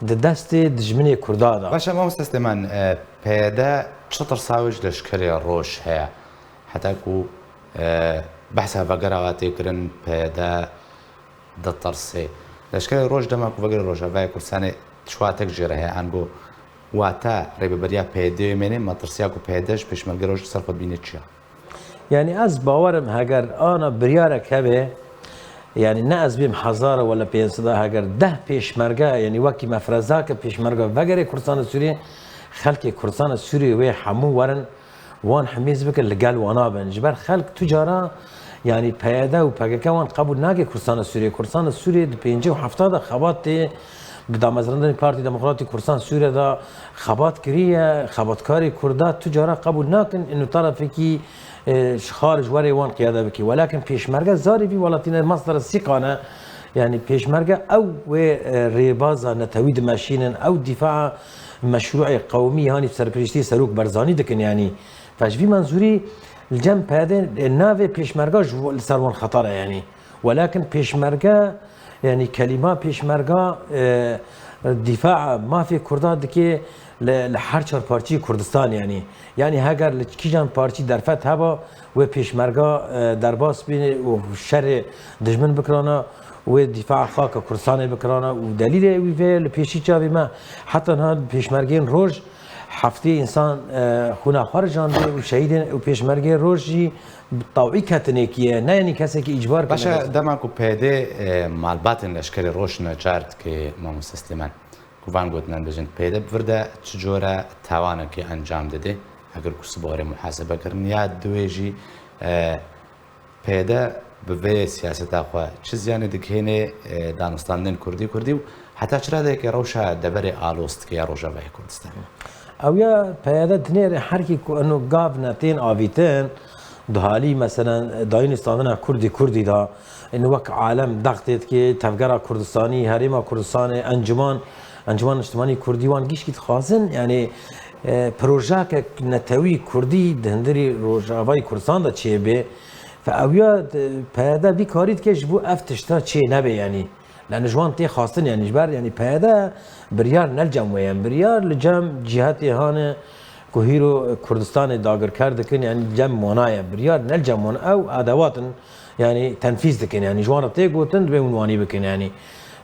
di destê dijminê Kurda de. Baş e, mamoste Silêman, e, P Y D çi tirsa wê ji leşkerê Roj heye? Heta ku, e, behsa vegera we tê kirin, P Y D ditirsê. Leşkerê Roj dema ku vegerê Rojavayê Kurdistanê tişwatek jê re heye, ango wate rêveberiya P Y D'yê mêne, metirsiya ku P Y D ji pêşmergê Roj li ser xwe bîne çi ye? Yanî ez bawer im heger ana biryarek hebe, yanî ne ez bêm hezar wala pênc sed, heger deh pêşmerge, yanî wekî mefrezake pêşmerge vegerê Kurdistanê Sûriyê, xelkê Kurdistanê Sûriyê wê hemû werin, wan hemîz bikin, li gel wana bin. Ji ber xelk tu cara, yanî P Y D û P K K wan qebûl nake Kurdistanê Sûriyê. Kurdistanê Sûriyê di pêncî û hefta de xebat tê, bi damezrandinê Partî Demokratî Kurdistan Sûriyê de xebat kiriye, xebatkarê Kurda tu cara qebûl nakin, inu tarafekî, e, ji xarij were wan qiyade bike. Welakin pêşmerge zarê vî welatî ne, masdera sîqa ne. Yanî pêşmerge ew wê, e, rêbaza netewî dimeşînin, ew dîfaa meşrûê qewmî, yanî serpiriştî Serok Barzanî dikin, yanî. Fe ji vî menzûrî li cem P Y D navê pêşmerga ji bo-, li ser wan xeter e, yanî. Welakin pêşmerge, yanî kelîma pêşmerga, e, dîfaa mafê Kurda dike li, li her çar parçeyê Kurdistan, yanî. Yanî heger li kîjan parçî derfet heba, wê pêşmerga, e, derbas bîne û şerê dijmin bikirana, wê dîfaa xaka Kurdistanê bikirana û delîlê wî vê li pêşî çavê me. Heta niha pêşmergên Roj heftê însan, e, xûna xwe rijandê û şehîdên û pêşmergê Roj jî bi tawî ketinekî ye, ne, yanî kesekî îcbar Baş e, kirine. Dema ku P Y D, e, malbatên leşkerê Roj neçar dike, mamoste Silêman, ku van gotinan bêjin, P Y D bi vir de çi cure tawanekê encam dide, eger ku siborê muhasebe kirin, ya di wê jî, e, P Y D bi vê siyaseta xwe çi ziyanê digihêne, e, danûstandinên Kurdî, Kurdî û heta çi radeyekê rewşa deverê aloz dike ya Rojavayê Kurdistanê? Ew ya P Y D dinêre herkî ku eno gav ne tên avîtin, duhalî, meselen, dayîn standina Kurdî, Kurdî da, eno wek alem dextê dike, tevgera Kurdistanî, herêma Kurdistanê, encûman, Encûman Niştimanî Kurdî wan gişkî dixwazin, yanî, e, projeyeke netewî Kurdî di hundirî Rojavayê Kurdistan de çêbe. Fe ew ya, e, P Y D vî karî dike ji bo ev tişta çê nebe, yanî. Lane ji wan tê xwestin, yanî ji ber, yanî P Y D biryar ne li cem wê ye. Biryar li cem cîhetê hane ku hîro Kurdistanê dagirker dikin, yanî li cem wana ye. Biryar ne li cem wan. Ew edewat in, yanî tenfîz dikin, yanî ji wan re tê gotin, dibê hûn wanî bikin, yanî.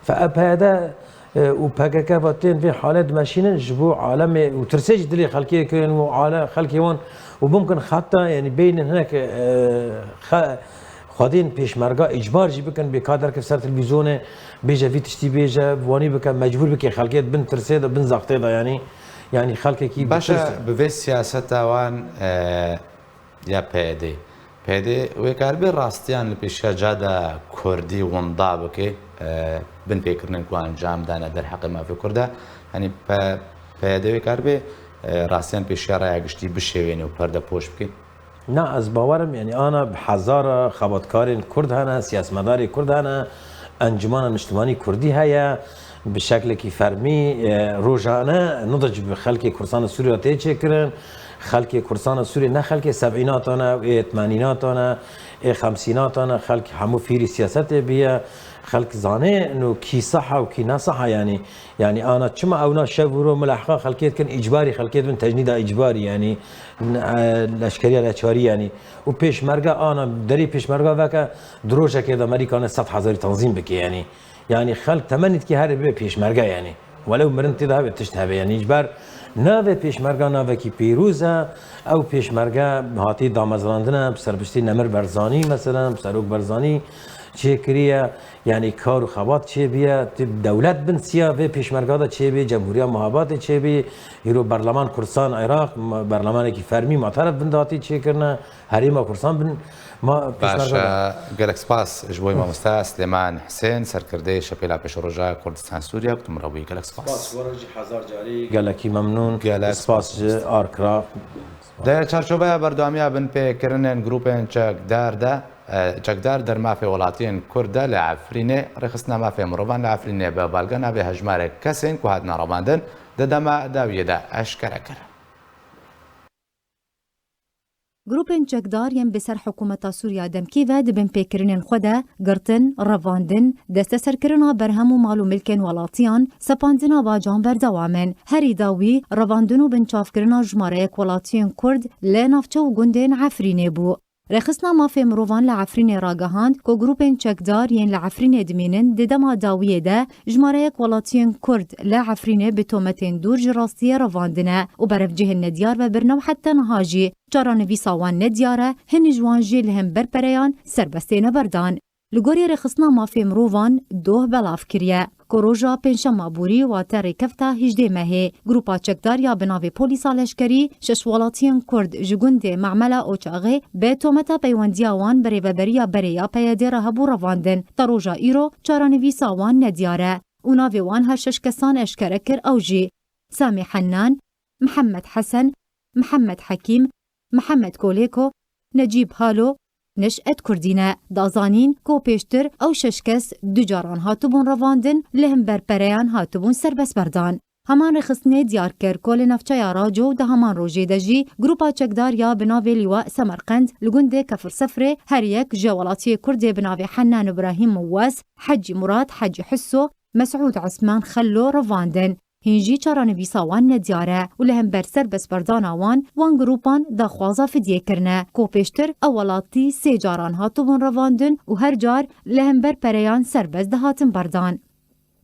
Fe-, PYD, e, û PKK ve tên vê halê dimeşînin ji bo alemê û tirsê ji dilê xelkê kirin û ale-, xelkê wan û bimkin heta, yanî, beynin hinek, e, xe-, xwedên pêşmerga îcbar jî bikin, bê ka derkeve ser televîzyonê, bêje vî tiştî bêje, wanî bike, mecbûr bike xelkê di bin tirsê de, bin zextê de, yanî, yanî xelkekî bi Baş e, tirs e. Bi vê siyaseta wan, e, ya PYD. PYD wê karibe rastiyan li pêşiya cade kurdî winda bike, e, binpêkirinên ku encam dane derheqê mafê kurd e. Yanî P-, PYD wê karibe, e, rastiyan pêşiya raya giştî bişêwêne û perdepoş bike. Na, ez bawerim, yanî ana bi hezara xebatkarên kurd hene, siyasetmedarê kurd hene, encumana niştimanî kurdî heye, bi şeklekî fermî, e, rojane nidij bi xelkê Kurdistana Sûrî re tê çêkirin. Xelkê Kurdistana Sûrî ne xelkê sebînatan e, ê tmenînatan e, ê xemsînatan e, xelk hemû fîrî siyasetê bûye. Xelk zanê no kî sah e û kî ne sah e, yanî, yanî ana çima ewna şev û ro milehqa xelkê dikin, îcbarî xelkê dibin tecnîda îcbarî, yanî, n-, e, leşkeriya neçarî, yanî. Û pêşmerge ana, derî pêşmerga veke, di rojekê de merî kane sed hezarî tanzîm bike, yanî. Yanî xelk temennî dike herê bibe pêşmerge, yanî. Welew mirin tê de hebe, tişt hebe, yanî ji ber navê pêşmerga navekî pîroz e. Ew pêşmerge hatî damezrandine, bi serbiştî Nemir Barzanî, mesela, bi Serok Barzanî çêkiriye, yanî kar û xebat çêbiye, tê dewlet bin siya vê pêşmerga de çêbî, Cemhuriya Muhabatê çêbî, îro berleman Kurdistan Iraq, ma-, berlemanekî fermî ma teref bin de hatî çêkirine, herêma Kurdistan bin ma Baş pêşmerga de. E, gelek spas ji bo mamoste Silêman Hisên, serkirdeyê Şepêla Pêşeroja Kurdistan Sûriye, ku tu min re bûyî. Gelek spas. Spas, we re jî hezar carî. Gelekî memnûn. Gelek Spas spas. Ji Arkra. Di çarçoveya berdewamiya binpêkirinên grûpên çekdar de, e, çekdar der mafê welatiyên Kurd de li Efrînê, rêxistina mafê mirovan li Efrînê bi belge navê hejmarek kesên ku hatine revandin di dema dawiyê de eşkere kir. Grûpên çekdar yên bi ser hikûmeta Sûriya demkî ve di binpêkirinên xwe de girtin, revandin, desteserkirina berhem û mal û milkên welatiyan, sepandina bacan berdewam in. Herî dawî, revandin û binçavkirina jimareyek welatiyên Kurd li navçe û gundên Efrînê bû. Rêxistina Mafê Mirovan li Efrînê ragihand ku grûpên çekdar yên li Efrînê dimînin di dema dawiyê de jimareyek welatiyên Kurd li Efrînê bi tometên dûr ji rastiyê revandine û berevcihên nediyar ve birine û heta niha jî çaranivîsa wan nediyar e, hin ji wan jî li hember pereyan serbest têne berdan. Li gorî Rêxistina Mafê Mirovan doh belav kiriye ku roja Pêncşema borî, wate rêkefta hejdê mehê, grûpa çekdar ya bi navê Polîsa Leşkerî şeş welatiyên Kurd ji gundê Memela Oçaxê bi tometa peywendiya wan bi rêveberiya berê ya PYD'ê re hebû revandin. Ta roja îro çaranivîsa wan nediyar e û navê wan her şeş kesan eşkere kir, ew jî Samî Hennan, Mihemed Hesen, Mihemed Hekîm, Mihemed Kolêko, Necîb Halo, Neş'et Kurdî ne. Da zanîn ku pêştir ew şeş kes du caran hatibûn revandin, li hember pereyan hatibûn serbest berdan. Heman rêxistinê diyar kir ku li navçeya Raco di heman rojê de jî grûpa çekdar ya bi navê Lîwa Semerqend li gundê Kefir Sefrê her yek ji welatiyê Kurdê bi navê Hennan Îbrahîm Muwaz, Hecî Murad, Hecî Hisso, Mesûd Esman Xello revandin. Hîn jî çaranivîsa wan nediyar e û li hember serbestberdana wan, wan grûpan daxwaza fidyê kirine, ku pêştir ew welatî sê caran hatibûn revandin û her car li hember pereyan serbest dihatin berdan.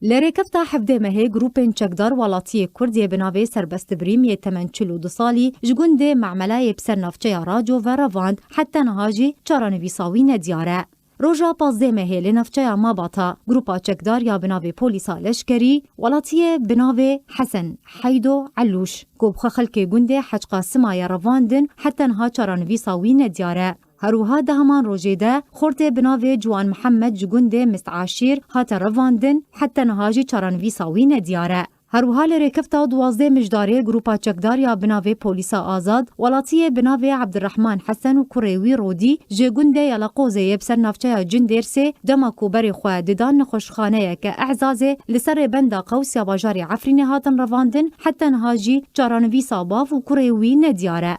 Li rêkefta hevdê mehê grûpên çekdar welatiyê Kurd yê bi navê Serbest Îbrîm yê temen çil û du salî ji gundê Memela yê bi ser navçeya Raco ve revand, heta niha jî çaranivîsa wî nediyar e. Roja pazdeh mehê li navçeya Mabata, grûpa çekdar ya bi navê Polîsa Leşkerî, welatiyê bi navê Hesen Heydo Elûş, ku bi xwe xelkê gundê Hec Qasima ye revandin, heta niha çaranivîsa wî nediyar e. Her wiha di heman rojê de xortê bi navê Ciwan Mihemed ji gundê Mist Aşîr hate revandin, heta niha jî çaranivîsa wî nediyar e. Her wiha li rêkefta duwazdeh Mijdarê grûpa çekdar ya bi navê Polîsa Azad, welatiyê bi navê Ebdirehman Hesen û kurê wî Rodî ji gundê Yalaqozê yê bi ser navçeya Cindêrsê, dema ku berê xwe didan nexweşxaneyeke Ehzazê li ser rêbenda Qews ya bajarê Efrînê hatin revandin, heta niha jî çaranivîsa bav û kurê wî nediyar e.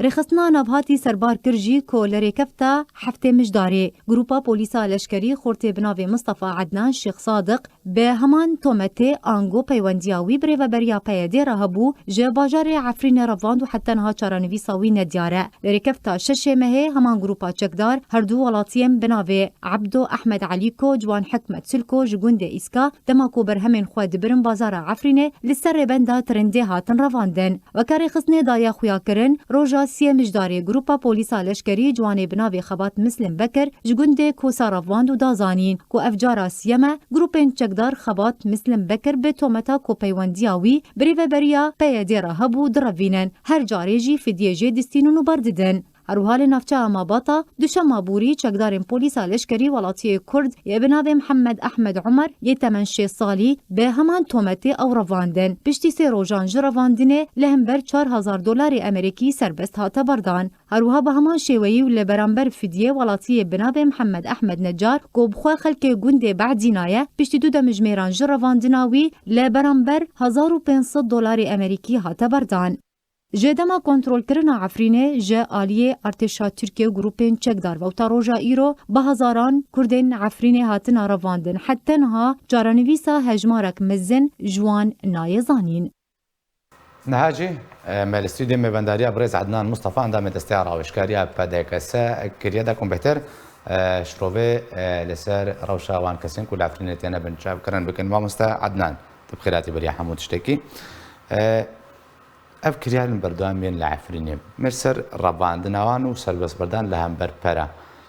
Rêxistina navhatî serbar kir jî ku li rêkefta heftê Mijdarê, Grupa Polîsa Leşkerî xortê bi navê Mistefa Ednan Şêx Sadiq bi heman tometê ango peywendiya wî bi rêveberiya P Y D'ê re hebû, ji bajarê Efrînê revand û heta niha çarenivîsa wî nediyar e. Li rêkefta şeşê mehê heman grupa çekdar her du welatiyên bi navê Ebdo Ehmed Elîko, Ciwan Hikmet Silko ji gundê Îska, dema ku berhemên xwe dibirin bazara Efrînê, li ser rêbenda Trindê hatin revandin. Weke rêxistinê daye xuyakirin, roja siyê Mijdarê Grupa Polîsa Leşkerî ciwanê bi navê Xebat Mislim Bekir ji gundê Kosa revand û da zanîn ku ev cara siyem e, grûpên çekdar Xebat Mislim Bekir bi tometa ku peywendiya wî bi rêveberiya P Y D'ê re hebû direvînin, her carê jî fidyê jê distînin û berdidin. Her wiha li navçeya Mabata, duşema borî çekdarên polîsa leşkerî welatiyê Kurd yê bi navê Mihemed Ehmed Umer yê temen şêst salî bi heman tometê ew revandin. Piştî sê rojan ji revandinê li hember çar hezar dolarê Amerîkî serbest hate berdan. Her wiha bi heman şêweyî û li beramber fidyê welatiyê bi navê Mihemed Ehmed Necar ku bi xwe xelkê gundê Behdîna ye, piştî du demjimêran ji revandina wî li beramber hezar û pênc sed dolarê Amerîkî hate berdan. Ji dema kontrolkirina Efrînê ji aliyê artêşa Tirkiye û grûpên çekdar ve û ta roja îro bi hezaran Kurdên Efrînê hatine revandin. Heta niha çarenivîsa hejmarek mezin ji wan nayê zanîn. Niha jî, e, me li stûdyoyê mêvendariya birêz Ednan Mustafa, endamê Desteya Rawêjkariya P D K S kiriye. De ku bêhtir, e, şirovê, e, li ser rewşa wan kesên ku li Efrînê têne binçavkirin bikin. Mamoste Ednan, tu bi xêr hatî beriya hemû tiştekî. E, Ev kiryarên berdewam yên li Efrînê. Me ser revandina wan û serbestberdan li hember pera.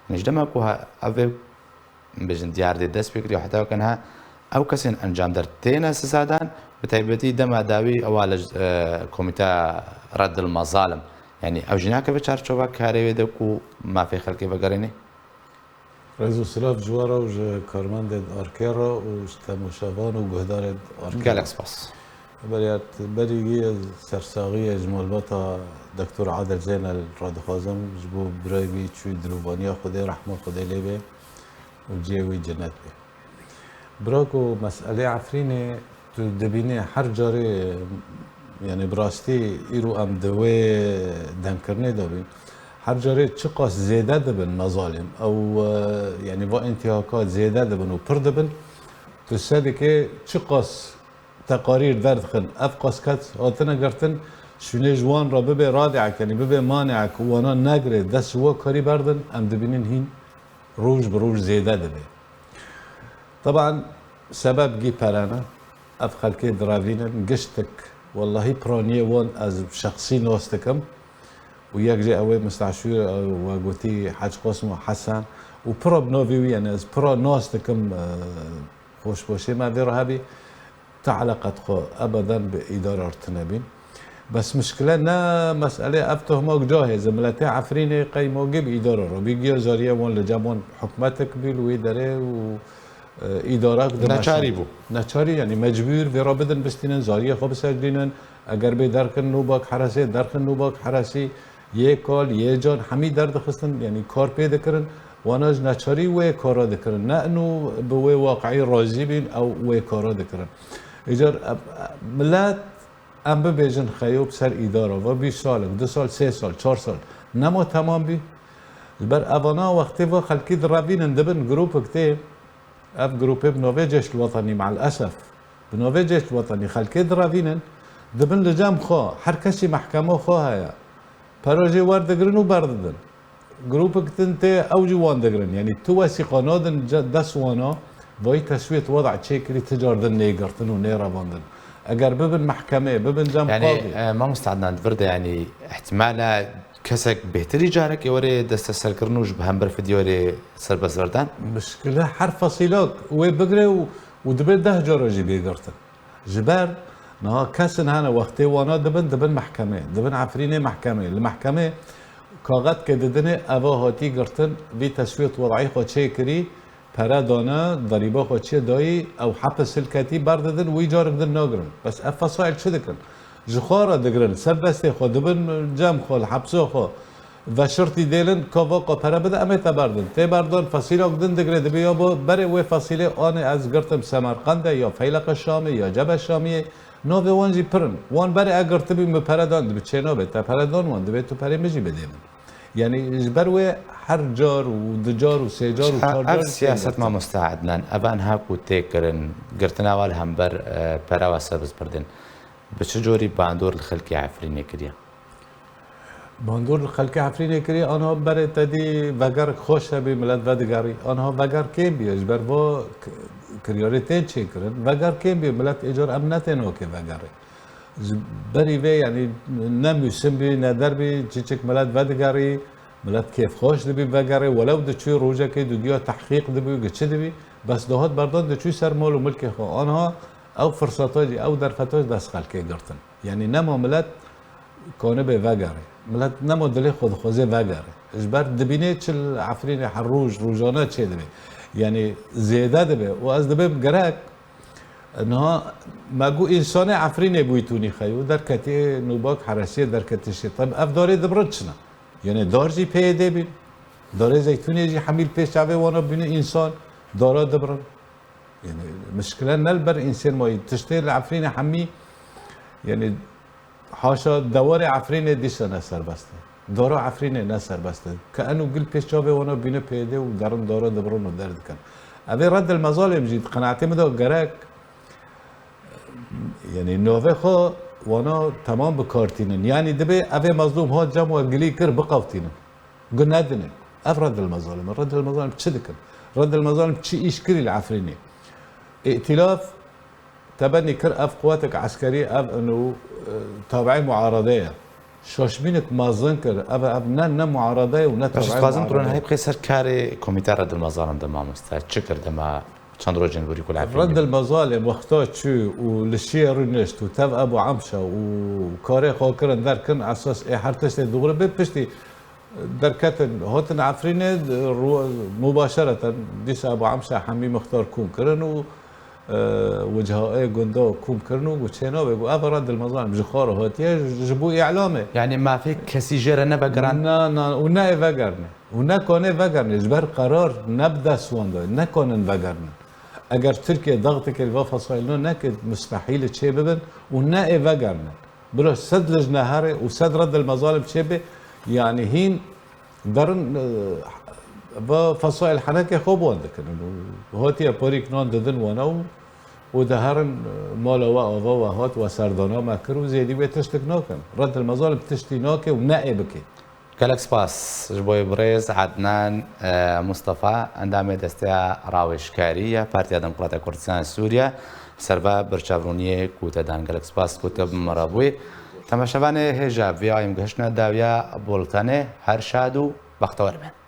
Ji dema ku ha-, ev ê bêjin diyar dê dest pê kiriye, heta weke niha ew kesên encamdar têne sizadan, bi taybetî dema dawî ewa li, e, Komîteya Reddil Mezalim. Yanî ew jî nakeve çarçoveya karê wê de ku mafê xelkê vegerînê? Rêz û silav ji we re û ji karmendên Arkê re û ji temaşevan û guhdarên Arkê re. Gelek spas. Berî, berî wî ez sersaxiyê ji malbata Doktor Adil Zeynel re dixwazim, ji bo birayê wî çû dilûvaniya Xwedê, rehma Xwedê lê be û cihê wî cennet be. Birako, meselê Efrînê tu dibînî her carê, yanî bi rastî îro em di wê dengkirinê de bîn. Her carê çiqas zêde dibin mezalim, ew, e, yanî va întîhaka zêde dibin û pir dibin, tu sedikê çiqas teqarîr derdixin, ev qas kes hatine girtin, şûnê ji wan re bibe radîek, yanî bibe maneek û wana negirê dest ji we karî berdin, em dibînin hîn roj bi roj zêde dibe. Teban sebeb gî pere ne. Ev xelkê direvînin, giştik, wellahî piraniyê wan ez şexsî nas dikim. Û yek jê ew ê misteşûr, e, we gotî Hec Qasim û Hesen. Û pira bi navê wî, yanî ez pira nas dikim, e, xweşbaşê me vê re hebî. Ti eleqet xwe ebeden bi îdara re tine bîn. Bes mişkile ne meselê ev tohma cahê, ji miletê Efrînê qey ma gê bi îdara re bî, giya zariye wan li cem wan hikûmetek bî li wê derê û, e, îdarak di neçarî bû. Neçarî, yanî mecbûr vê re bidin bistînin, zariyê xwe biseclînin. Eger bê derxin Nûbak Heresê, derxin Nûbak Heresî. Yê kal, yê can hemî derdixistin, yanî kar pê dikirin, wana ji neçarî wê kara dikirin. Ne ino bi wê waqiî razî bîn, ew wê kara dikirin. Îcar, e, e, milet, em bibêjin xeyo bi ser îdara ve bîst salek, du sal, sê sal, çar sal, nema temam bî. Ji ber evana wextê ve xelkî direvînin, dibin grûpek tê, ev grûpê bi navê Cêşt Wetenî, me'el esef, bi navê Cêşt Wetenî xelkê direvînin, dibin li cem xwe, her kesî mehkema xwe heye. Pera jê werdigrin û berdidin. Grûpek din tê, ew jî wan digirin. Yanî tu wesîqa nadin ce-, dest wana, vayî teswiyet weda çêkirî, ti car din nêgirtin û nêrevandin. Eger bibin mehkemê, bibin cem qadê. Yanî, e, mamoste Adnan, di vir de, yanî, ihtimala kesek bêhtirî carekê were desteserkirin û ji bi hember fidyê were serbestberdan? Mişkile her fesîlak wê bigire û, û dibe deh cara jî bê girtin. Ji ber niha kesin hene wextê wana dibin, dibin mehkemê, dibin Efrînê mehkemê. Li mehkemê kaxetkê didinê, eva hatî girtin, vî teswiyet wed'î xwe çêkirî, pere dane, derîba xwe çê dayî, ew hepis hilketî berdidin, wî carek din nagirin. Bes ev fesaîl çi dikin? Ji xwe re digirin, ser destê xwe dibin, cem xwe, li hepsa xwe veşirtî dêlin, ka va ka pere bide, em ê te berdin. Tê berdan, fesîlak din digire, dibê ya bo berê wê fesîlê anê ez girtim Semerqendê, ya Feyleqe Şamê, ya Cebe Şamiyê, Navê wan jî pir in. Wan berê ev girtibî min pere dan, dibi çê nabe, te pere dan wan, divê tu perê min jî bidê min. Yanî ji ber wê her car û du car û sê car û çar car Ev jî siyaset tê girtin. Mamoste Ednan, ev anha ku tê kirin, girtina wan li hember, e, pera we sebz birdin. Bi çi corî bandor li xelkê Efrînê kiriye? Bandor li xelkê Efrînê kirî, anha berê te dî vegerek xweş hebî, milet vedigerî. Anha veger kêm bîye, ji ber va k-, kiryarê tên çêkirin. Veger kêm bîye, milet êcar em netên okê vegerê. Ji berî vê, yanî ne mûsim bî, ne der bî, çiçik milet vedigerî, milet kêfxweş dibî vegerê, welew diçû rojekê dugiya tehqîq dibî û giçi dibî, bes dihat berdan diçû ser mal û milkê xwe. Anha ew firseta jî, ew derfeta jî dest xelkê girtin. Yanî nema milet kanibê vegerê. Milet nema dilê xwe dixwaze vegerê. Ji ber dibînê çi li Efrînê her roj, rojane çêdibe. Yanî zêde dibe. Û ez dibêm gerek niha me got însanê Efrînê bûyî tûnî xeyo. Derketî nûbak heresiyê derketî şê. Tabi ev darê dibirin çi ne? Yanî dar jî P Y D bîn. Darê zeytûnê jî hemî li pêş çavê wana bîne însan. Dara dibirin. Yanî mişkile ne li ber însên mayî. Tiştê li Efrînê hemî, yanî haşa dewarê Efrînê dîsa ne serbest e. Dara Efrînê ne serbest e. Ke eno gil pêş çavê wana bîne pêdê û derin dara dibirin û derdikin. Evê Reddil Mezalêm jî di qenaetê min de gerek, yanî navê xwe wana temam bikartînin. Yanî dibê evê mezlûm hat cem we gilî kir biqewtînin. Gu nedine. Ev Reddil Mezalem e. Reddil Mezalem çi dikin? Reddil Mezalem çi îş kirî li Efrînê? Îtilaf tebenî kir ev quwetek eskerî, ev inu, e, tabiê muaradê ye. Şaşbînek mezin kir. Ev, ev ne, ne muarade ye û ne tabiê muarade ye. Ez dixwazim tu ronahî bixê ser karê Komîteya Reddil Mezalem de mamoste. Çi kir dema çend rojên borî ku li Efrînê bû? Reddil Mezalem wexta çû û li şiyê rûnişt û tev Ebû Emşa û karê xwe kirin derkin, esas ê her tiştê dûrî bê piştî derketin, hatin Efrînê, ru-, mubaşereten dîsa Ebû Emşa hemî mixtar kom kirin û, e, wicihayê gunda kom kirin û got çênavê got, ev Reddil Mezalem ji xwe re hatiye, ji, ji bo îlamê. Yanî mafê kesî jê re nevegeran? Na, na, û ne ê vegerine. Û ne kanê vegerine. Ji ber qerar ne bi dest wan de, ne kanin vegerinin. Eger Tirkiye dextekê li va fesaîlno neke, mustehîl e çê bibin û ne ê vegerinin. Bila sed lijne here û sed Reddil Mezalem çêbe, yanî hîn derin, e, va fesaîl henekê xwe bi wan dikin. Û hatiye parîk nan didin wana û, û diherin, e, mala we ava we hat, we serdana me kir û zêdî wê tiştik nakin. Reddil Mezalem tiştî nake û ne ê bike. Gelek spas ji bo birêz Ednan, e, Mustafa, endamê Desteya Rawêjkarî ya Partiya Demokrata Kurdistan Sûriye, ser va birçavroniyê ku te dan. Gelek spas ku te bi me re bûyî. Temaşevanê hêja vê ayê em gihiştine dawiya bultenê. Her şad û bextewar bin.